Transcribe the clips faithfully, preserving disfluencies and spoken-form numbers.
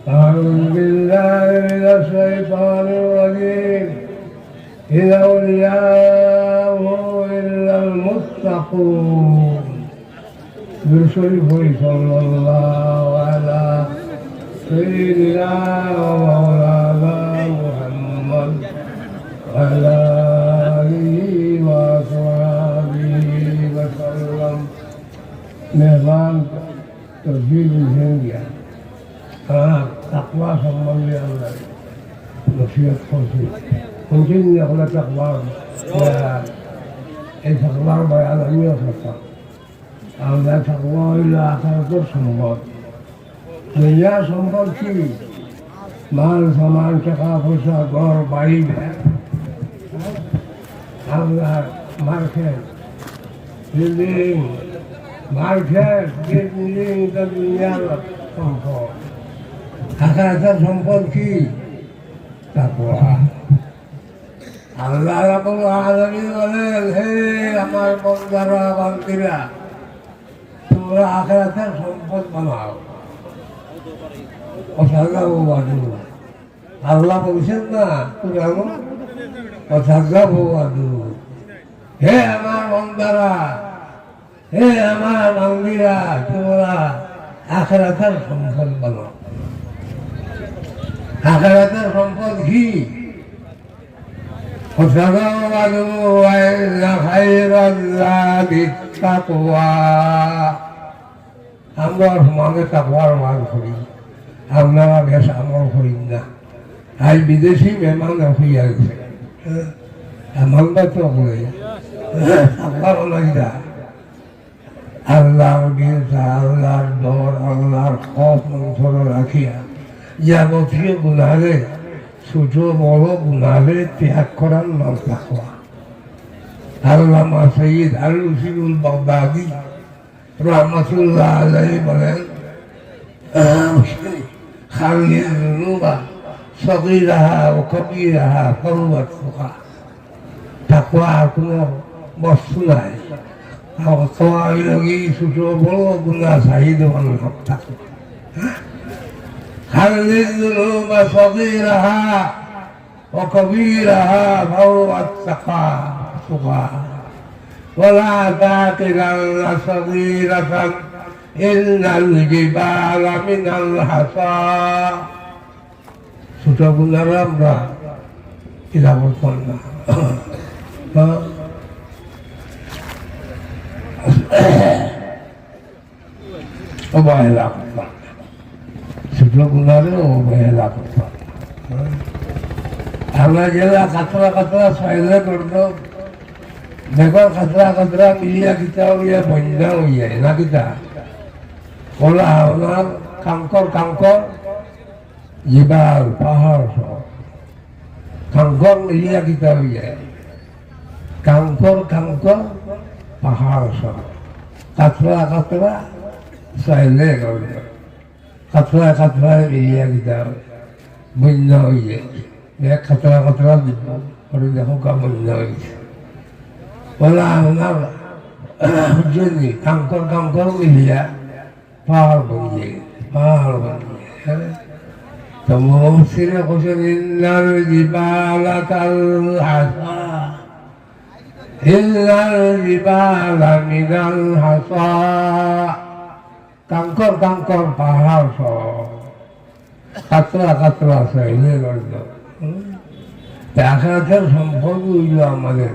أعوذ بالله من الشيطان الرجيم. إن أولياؤه إلا المتقون. দুরূদ শরীফ পড়ি, সাল্লাল্লাহু আলা সাইয়্যিদিনা ওয়া মাওলানা মুহাম্মদ ওয়া আলা আলিহি ওয়া সাহবিহি ওয়া সাল্লাম। মেহমান তশরিফ নিছইন গিয়া। আর তাকওয়া সম্বন্ধে আমরা নসিহত করছি। শুনছেন নি আপনারা তাকওয়া? এই তাকওয়ার বয়ান আমিও করতাম। আমরা তাকওয়া অইল আখিরাতর সম্পদ। দুনিয়ার সম্পদ কি? মাল সামান, টেকা পয়সা, ঘর বাড়ি, আমরা মার্কেট, বিল্ডিং, মার্কেট, বিল্ডিং, ইটা দুনিয়ার সম্পদ। আখিরাতর সম্পদ কি? তাকওয়া। আল্লাহ রাব্বুল আলামিন বলেন, "হে আমার বন্দারা, বান্দিরা, তোমরা আখিরাতর সম্পদ বানাও।" ওয়াতাজাওয়াদু। আল্লাহ বলছেন না কোরআনে, "ওয়াতাজাওয়াদু।" হে আমার বন্দারা, হে আমার বান্দিরা, তোমরা আখিরাতর সম্পদ বানাও। আখিরাতর সম্পদ কি? وتزودوا فإن خير الزاد التقوى। আমরা সমাজে তাকওয়ার ওয়াজ করি, আপনারা বেশ আমল করেন না। আজ বিদেশি মেহমান হইয়া গেছে, হ্যাঁ, মেহমান তো করে, তাকওয়া বানাই দা। আল্লাহর ভীরতা, আল্লাহর ডর, আল্লাহর খৌফ অন্তরে রাখিয়া যাবতীয় গুনাহরে, ছোট বড় গুনাহরে ত্যাগ করার নাম তাকওয়া। আল্লামা সৈয়দ আল রশিদুল বাগদাদি রহমতুল্লাহ আলাইহি বলেন, "খাল্লিল যুনুবা সগীরাহা ওয়া কবীরাহা ফাহুয়াত তুকা।" তাকওয়ার কোনো বস্তু নাই। আর তাকওয়া অইল কি ছোট বড় গুনাহ ছাড়ি দেওয়ার নাম তাকওয়া। খাল্লিল যুনুবা সগীরাহা ওয়া কবীরাহা ফাহুয়াত তাকা-, তুকা। ওয়ালা তাকিরান্না সগীরাতান ইন্নাল জিবালা মিনাল হাসা। ছোট গুনারে আমরা ইলা করতাম না। হ্যাঁ? অবহেলা করতাম না। ছোট গুনারে অবহেলা করতাম না। হ্যাঁ? আমরা যেলা কাতরা কাতরা সইলে করতাম, দেখো কাতরা কাতরা মিলিয়া কিতা অইয়া বন্যা অইয়া, না কিতা? ওলা ওলা কাঙ্কর কাঙ্কর জিবাল, পাহাড় সব। কাঙ্কর মিলিয়া কিতা অইয়া? কাঙ্কর, কাঙ্কর, পাহাড় সব। কাতরা, কাতরা, চাইলে গড়। কাতরা, কাতরা মিলিয়া কিতা অইয়া? বন্যা অইয়া। এক কাতরা, কাতরা দিব। ওরে দেখো গা বন্যা অইছে। ওলা আপনার, বুঝছেন নি? কাঙ্কর, কাঙ্কর মিলিয়া পাহাড় বনিয়ে, পাহাড় বনিয়ে, হ্যাঁ? তো মুফাসসিরে কইছেন, "ইন্নাল জিবালা কাল হাসা, ইন্নাল জিবালা মিনাল হাসা।" কাঙ্কর, কাঙ্কর পাহাড় সব। কাতরা, কাতরা চাইলে গড়। হুম? তে আখিরাতের সম্পদ অইল আমাদের।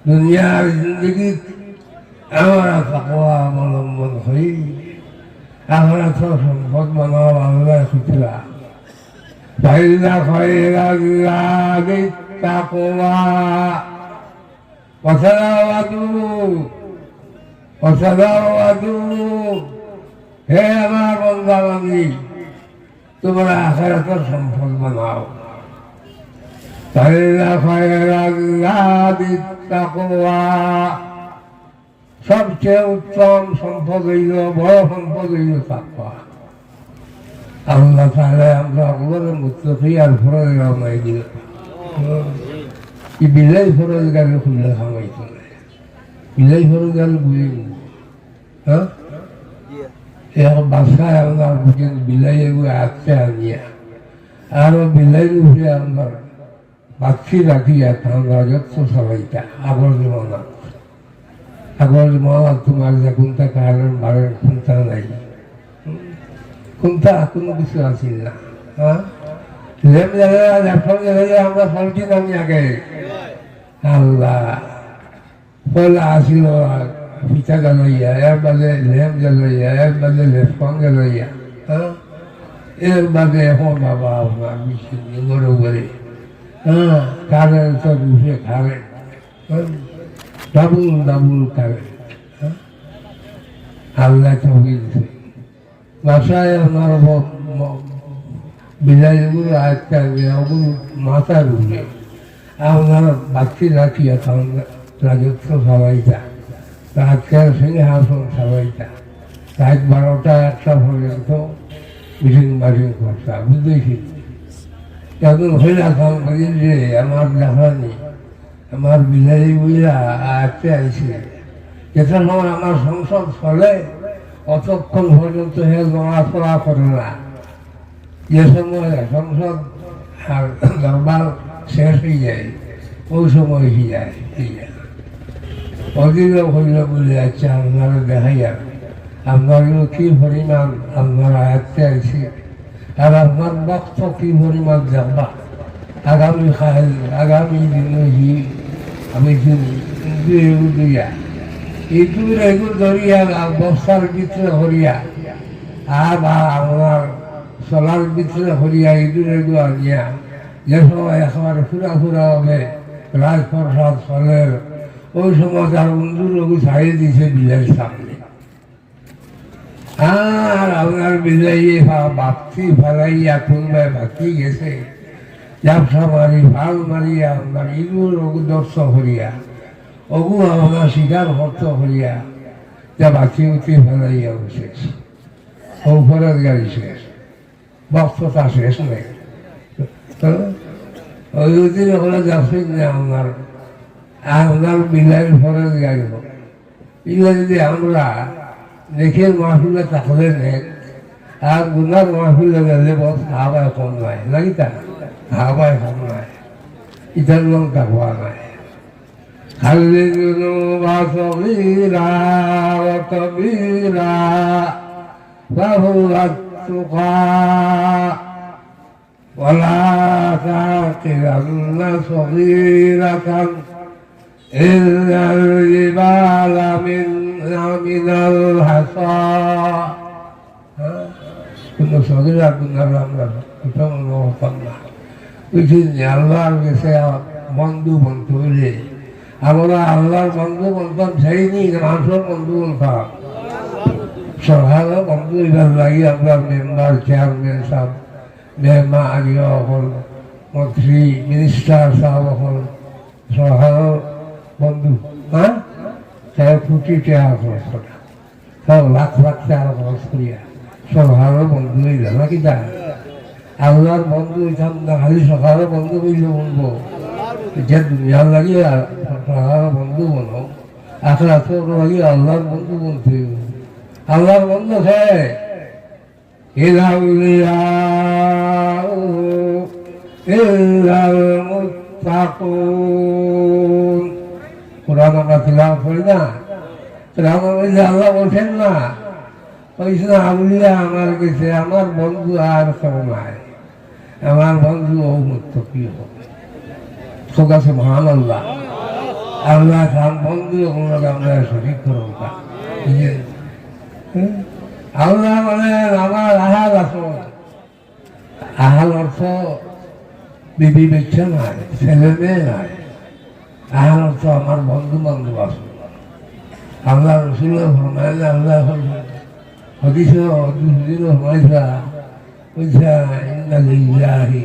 দুনিয়ার জিন্দেগিত আমরা তাকওয়া অবলম্বন করি, আখিরাতের সম্পদ বানাও আল্লাহ খুচরা। فإن خير الزاد التقوى। وتزودوا، وتزودوا، হে আমার বন্দা বান্দি, তোমরা আখিরাতের সম্পদ বানাও। فإن خير الزاد التقوى। সবচেয়ে উত্তম সম্পদ অইল, বড় সম্পদ অইল তাকওয়া। আল্লাহ তাআলা আমরা অকলরে মুত্তাকি আর পরহেজগার বানাই দিবা। ই বিলাই পরহেজগারে খুললে কামাইতো নায়। বিলাই পরহেজগারে বুঝি নি। হ্যাঁ? এক বাদশায় আল্লাহর বুঝেন বিলাইয়ে গুয়ে আটকে আনিয়া, আর ও বিলাইর উপরে আল্লাহর বাচ্চি রাখিয়া তান রাজত্ব চালাইতা আগর জমানা। আগর জমানা তোমার যে কোনটা কারণ মারেন, কোনটা নাই, কোনটা কোনো কিছু আছিল না। হ্যাঁ, লেম জ্বালাইয়া, লেফন জ্বালাইয়া আমরা ফলটি নামি আগে। আল্লাহ পয়লা আসিল ফিতা জ্বালাইয়া, এর বাদে লেম জ্বালাইয়া, এর বাদে লেফন জ্বালাইয়া, হ্যাঁ? এর বাদে এখন বাবা আপনার মেশিন ঘরে ঘরে, হ্যাঁ, কারেন্ট তো রূপে কারেন্ট, হ্যাঁ? ডাবল ডাবল কারেন্ট, হ্যাঁ? আল্লাহ তৌফিক দিছে। বাদশায় আপনার ব-, ম-, বিলাইগুলো আটকা দিয়ে ওগুলো মাথার উপরে আপনার বাচ্চি রাখিয়া তখন রাজত্ব চালাইতা, রাজকের সিংহাসন চালাইতা। রাত বারোটা একটা পর্যন্ত মিটিং মাটিং করতা, বুঝেছি। এখন হইলা খান বলেন যে আমার দেখা নেই, আমার বিলাইয়ে বুঝা আটকে আইছে। যেটা সময় আমার সংসদ চলে, অতক্ষণ পর্যন্ত হে নড়াচড়া করে না। যে সময় সংসদ আর দরবার শেষ হয়ে যায়, ওই সময় হয়ে যায়, হয়ে যায়। অধীর হইল বলে, আচ্ছা, আপনারা দেখাইয়া, আপনার কি পরিমাণ আপনারা আটকে আইছে, আর আপনার বক্ত কি পরিমাণ দেখবা। আগামী কাল, আগামী দিন হইছি, আমি শুনি, কিন্তু এগু দিয়া, ইঁদুর এগু ধরিয়া, আর বস্তার ভিতরে করিয়া, আর বা আপনার চলার ভিতরে করিয়া, ইঁদুর এগু আনিয়া, যে সময় একেবারে ফুরা ফুরা হবে, রাজপ্রাসাদ চলের, ওই সময় তার উন্দুর ওগু ছাড়িয়ে দিছে বিলাইর সামনে। আর আপনার বিলাইয়ে ফা-, বাতি ফালাইয়া কোনবায় বাতি গেছে, ঝাপসা মারি, ফাল মারিয়া, আপনার ইঁদুর ওগু দর্শ করিয়া, ওগু আপনার শিকার করতে করিয়া, যা বাতি উতি ফালাইয়া শেষ। ও ফরজ গাড়ি শেষ। বক্ততা শেষ নাই। তো ওই দিন ওখানে যাচ্ছেন যে আপনার, আপনার বিলাইর ফরজ গাড়ি হোক। ইলা যদি আমরা নেকির মাহফিলে থাকলে নেক, আর গুনার মাহফিলে গেলে বস সাহাবায় কম নাই, নাকি তা? সাহাবায় কম নাই। ইতার নাম তাকওয়া নাই। خل الذنوب صغيرة وكبيرة فهو التقى ولا تحقرن صغيرة إن الجبال من، من الحصى. হ্যাঁ? কোনো সগিরা গুনাহ আমরা কোথাও মনে করতাম না। বুঝছেন নি? আল্লাহর কাছে বন্ধু বনতে হইলে আমরা আল্লাহর বন্ধু বনতাম, সেই নি মানুষের বন্ধু বনতাম। সরকারও বন্ধু এবার লাগি আমরা মেম্বার, চেয়ারম্যান সাহেব, মেম্বার আগে অকল, মন্ত্রী, মিনিস্টার সাহেব অকল, সরকারও বন্ধু, হ্যাঁ? তাই কোটি টাকা খরচ করা, তাও লাখ লাখ টাকা খরচ করিয়া সরকারও বন্ধু হইল, নাকি তা? আল্লাহর বন্ধু হইতাম না, খালি সরকারও বন্ধু হইল বলবো। যে দুনিয়ার লাগি আর সরকারও বন্ধু বনো, আখেরাতর লাগি আল্লাহর বন্ধু বনতে হইব। আল্লাহর বন্ধু কে? إن أولياؤه إلا المتقون. কোরআন আমরা তিলাওয়াত করি না? তাহলে আমরা বলি যে আল্লাহ বলছেন না, ওই জন্য আউলিয়া আমার কাছে আমার বন্ধু আর কেউ নাই, আমার বন্ধু ও মুত্তাকি হবে। সুবহানাল্লাহ। আল্লাহ তার বন্ধু অকলরে আমরা শরিক করুন। আল্লাহ বলেন, আমার আহাল আছে। আহাল অর্থ বিবি বাচ্চা নাই, ছেলে মেয়ে নাই। আহাল অর্থ আমার বন্ধু বান্ধব আছে। আল্লাহ রসুল ফরমাইলে আল্লাহ হাদিসে, হাদিসে ফরমাইছা, বুঝছা, ইন্না লিল্লাহি,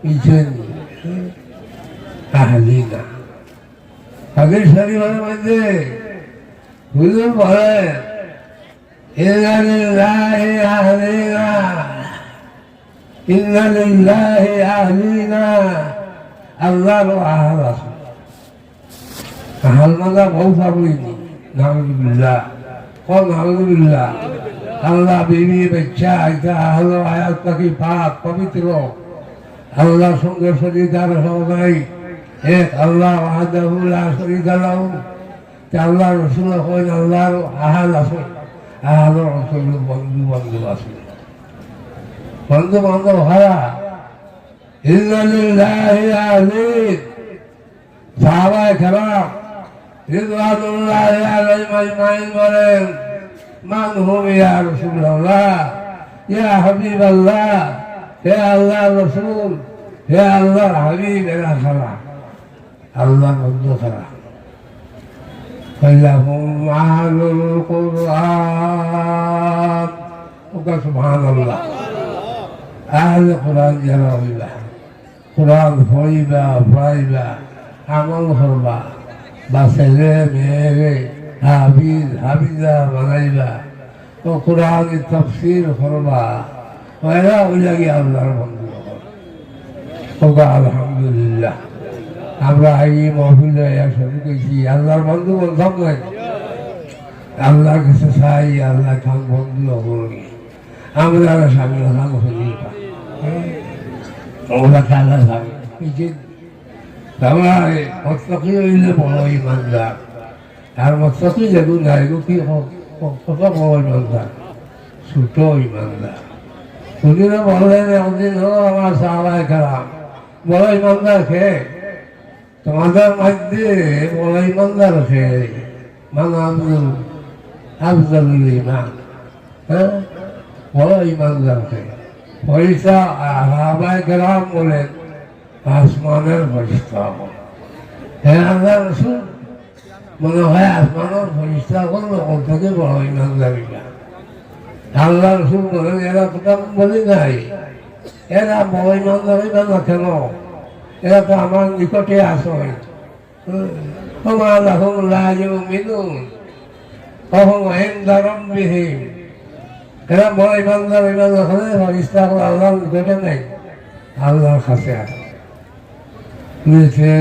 বুঝছেন, আহলিনা। হাদিস শরীফের মধ্যে হুজুর বলেন, ইন্না লিল্লাহি আহলিনা, ইন্না লিল্লাহি আহলিনা, আল্লাহর আহাল আছে। আহাল মানে বউ পাবইনি, নাউজুবিল্লাহ। কও নাউজুবিল্লাহ। আল্লাহ বিবি বাচ্চা ইতা আহলো আয়াত থাকি পাক পবিত্র। আল্লাহর সঙ্গে শরিক আর কেউ নাই। এক আল্লাহ ওয়াহদাহু লা শরিকা লাহু। তে আল্লাহর রসুল কইন আল্লাহর আহাল আছে, আহালর অন্তর্গত বন্ধু বান্ধব আছে। বন্ধু বান্ধব হারা ইন্না লিল্লাহি আহলিন। সাহাবায়ে কেরাম রিদওয়ানুল্লাহি আলাইহিম আজমাইন বলেন, "মান হুম ইয়া রাসূলুল্লাহ, ইয়া হাবিবাল্লাহ, হে আল্লাহর রসুল, হে আল্লাহর হাবিব, এরা কারা?" আল্লাহর বন্ধু কারা? কইলা, "হুম আহলুল কুরআন।" ওকা সুবহানাল্লাহ। আহলে কুরআন যারা অইবা, কুরআন পড়িবা, পড়াইবা, আমল করবা, বা ছেলে মেয়েরে হাফিজ, হাফিজা বানাইবা, ও কুরআনি তাফসীর করবা, এরা অইলা গি আল্লাহর বন্ধু অকল। ওকা আলহামদুলিল্লাহ। আমরা এই মহফিলে একসাথে কইছি, আল্লাহর বন্ধু বলতাম নাই। আল্লাহর কাছে চাই, আল্লাহ খান বন্ধু অকল। আমরা আর স্বামী খান হইনি। ওরা কালা স্বামী। এই যে, আমরা এই মুত্তাকি হইলে বড় ইমানদার। আর মুত্তাকি যেগু নাই, এগু কি ক-, ক-, কত বড় ইমানদার? ছোট ইমানদার। হুজুরে বললেন একদিন, "ও আমার সাহাবায়ে কেরাম, বড় ইমানদার কে? তোমাদের মধ্যে বড় ইমানদার কে? মান আফজল, আফজলুল ইমান।" হ্যাঁ? বড় ইমানদার কে? ফরিস্তা, সাহাবায়ে কেরাম বলেন, আসমানের ফরিস্তা অকল। হে আল্লাহর রসুল, মনে হয় আসমানের ফরিস্তা অকল অকল থাকি বড় ইমানদার ইলা। আল্লাহর রসুল বলেন, এরা কথা বলি নাই, এরা বড় ইমানদার ইলা না কেন? এরা তো আমার নিকটে আছে। ওমা লাহুম লা ইউমিনুন ওয়া হুম ইনদা রাব্বিহিম। এরা বড় ইমানদার, ইমানদার হলে ফরিস্তা অকল আল্লাহর নিকটে নাই, আল্লাহর কাছে আছে। বুঝছে?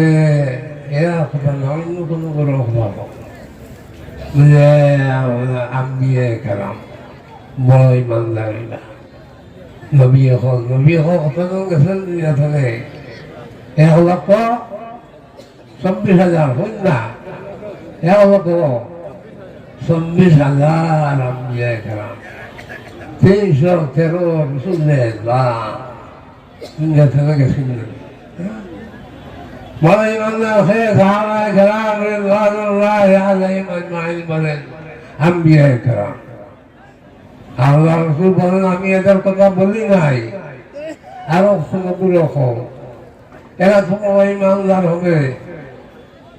এরা কথা না, অন্য কোনো বড় কথা হোক। বুঝে, আম্বিয়ায়ে কেরাম বড় ইমানদার ইলা। নবী অকল, নবী অকল কতজন গেছেন দুনিয়া থেকে? এক লক্ষ চব্বিশ হাজার, হইল না? এক লক্ষ চব্বিশ হাজার আম্বিয়ায়ে কেরাম, তিনশো তেরো রসুলে বা দুনিয়া থেকে গেছেন। বড় ইমানদার হয়ে সাহাবায়ে কেরাম রিদওয়ানুল্লাহি আলাইহিম আজমাইন বলেন, আম্বিয়ায়ে কেরাম, আল্লাহর রসুল বলেন, আমি এদের কথা বলি নাই, আরো সমগ্র হোক, এরা তো ইমানদার হবে।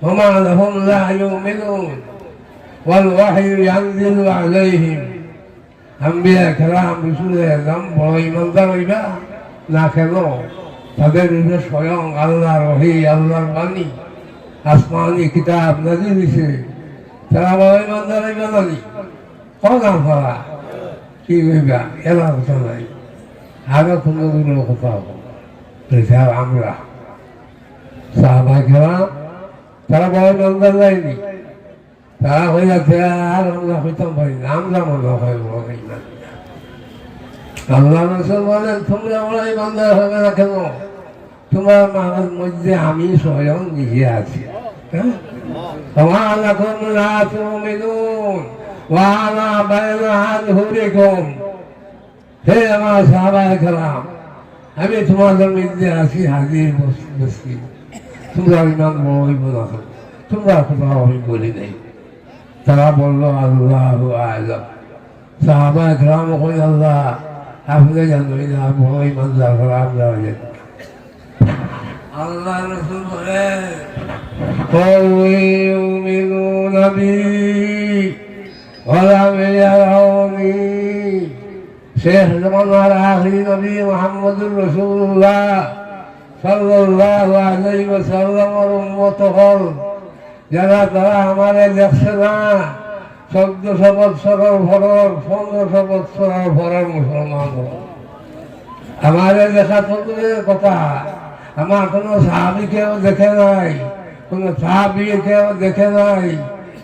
ওমা লাহুম লা ইউমিনুন ওয়াল ওয়াহয়ু ইয়ানজিলু আলাইহিম। আম্বিয়া কেরাম, রসুল আজম বড় ইমানদার হইবা না কেন? তাদের উপরে স্বয়ং আল্লাহর ওহী, আল্লাহর বাণী, আসমানি কিতাব নাজিল হইছে। তারা বড় ইমানদার হইবা না নি? কও না আপনারা, কি কইবা? এলা কথা নাই। আরো কোনো দিনও কথা হবে। তো স্যার, আমরা সাহাবা কেরাম, তারা বড় ইমানদার নায়নি? তারা কইলা, "আর আমরা কইতাম পারি না, আমরা মনে হয় বড় ইমানদার।" আল্লাহ রসুল বলেন, "তোমরা বড় ইমানদার হবে না কেন? তোমার মাঝে আমি স্বয়ং নিজে আছি।" হ্যাঁ? ওমা লাকুম লা তুমিনুন ওয়া আনা বাইনা আযহুরিকুম। হে আমার সাহাবায়ে কেরাম, আমি তোমাদের মধ্যে আছি হাজির বস-, বসি। তোমরা ইমান বড় ইমান আছো, তোমরা কোথাও আমি বলি নাই। তারা বলল, "আল্লাহু আ'লাম।" সাহাবায়ে কেরাম কইন, "আল্লাহ, আপনি জানইন, বড় ইমানদার হলে আমরা হয়ে যেতাম।" আল্লাহ রসুল বলেন, "কওমি ইউমিনুনা বি ওয়া লাম ইয়ারাউনি।" শেষ জমানার আখেরি নবী মুহাম্মদুর রাসূলুল্লাহ সাল্লাল্লাহু আলাইহি ওয়াসাল্লামর উম্মত অকল, যারা তারা আমারে দেখছে না, চৌদ্দশো বৎসরর পরর, পনেরোশো বৎসরর পরর মুসলমান অকল। আমারে দেখা তো দূরের কথা, আমার কোনো সাহাবী কেউ দেখে নাই, কোনো তাবিঈ কেউ দেখে নাই,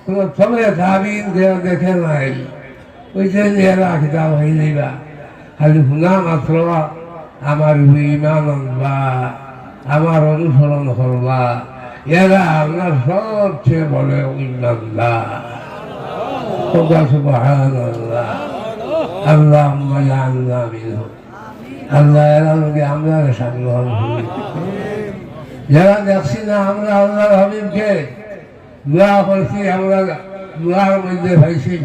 কোনো তবে তাবিঈন কেউ দেখে নাই। ওই যে এরা কিতা অইলিবা, খালি হুনা মাত্র আমার উপরে ঈমান আনবা, আমার অনুসরণ করবা, এরা আপনার সবচেয়ে বড় ইমানদার। কউক্কা সুবহানাল্লাহ। আল্লাহুম্মা জাআলনা মিনহুম। আল্লাহ, এরা লোকে আমরা সামিল হন। যারা দেখছি না আমরা আল্লাহর হাবিবকে, দোয়া করছি, আমরা দোয়ার মধ্যে পাইছি।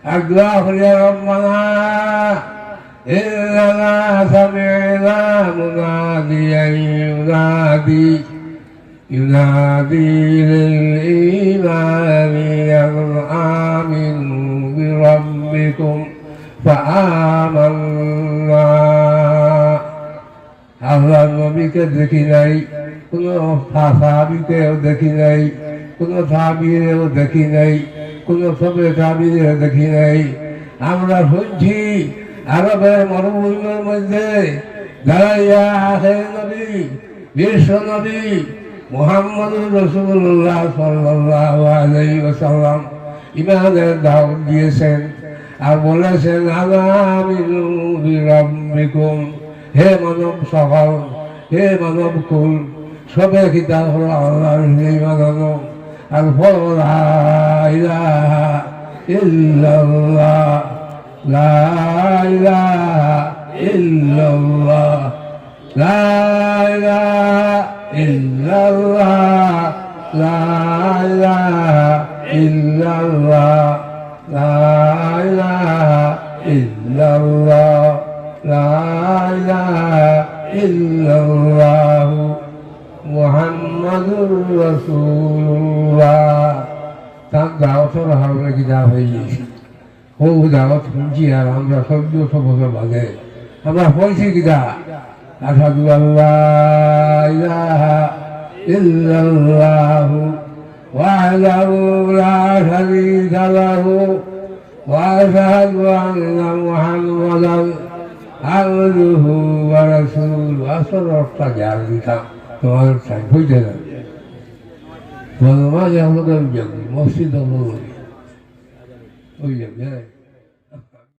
আর দোয়া করি, ربنا إننا سمعنا مناديا ينادي ينادي للإيمان أن آمنوا بربكم فآمنا। আল্লাহর নবীকে দেখি নাই, কোনো সাহাবীকেও দেখি নাই, কোনো তাবিইনরেও দেখি নাই, কোনো তবে তাবিইনরেও দেখি নাই। আমরা শুনছি আরবের মরুভূমির মধ্যে দাঁড়াইয়া আখের নবী, বিশ্ব নবী মুহাম্মদুর রাসূলুল্লাহ সাল্লাল্লাহু আলাইহি ওয়াসাল্লাম ইমানের দাওয়াত দিয়েছেন আর বলেছেন, "আন আমিনু বিরাব্বিকুম।" হে মানব সকল, হে মানব কুল, সবে কিতা করো আল্লাহর উপরে ঈমান আনো। আর পড়ো লা ইলাহা ইল্লাল্লাহ, লা ইলাহা ইল্লাল্লাহ, লা ইলাহা ইল্লাল্লাহ, লা ইলাহা ইল্লাল্লাহ। লা ইলাহা ইল্লাল্লাহ, লা ইলাহা ইল্লাল্লাহু মুহাম্মাদুর রাসূলুল্লাহ। তার দাওয়াতর কারণে কিতা অইগেছে। ও দাওয়াত শুনছি আর আমরা চৌদ্দশো বছর বাদে আমরা পাইছি কিতা? আশহাদু আল্লা ইলাহা ইল্লাল্লাহু ওয়াহদাহু লা শারীকা লাহু ওয়া আশহাদু আন্না মুহাম্মাদান আবদুহু ওয়া রাসূলুহু। আসল অর্থ জান দিতাম, তোমার সাইড হইতে যাবে। বলবা যে আমাদের মসজিদ হলো ওই যাবে।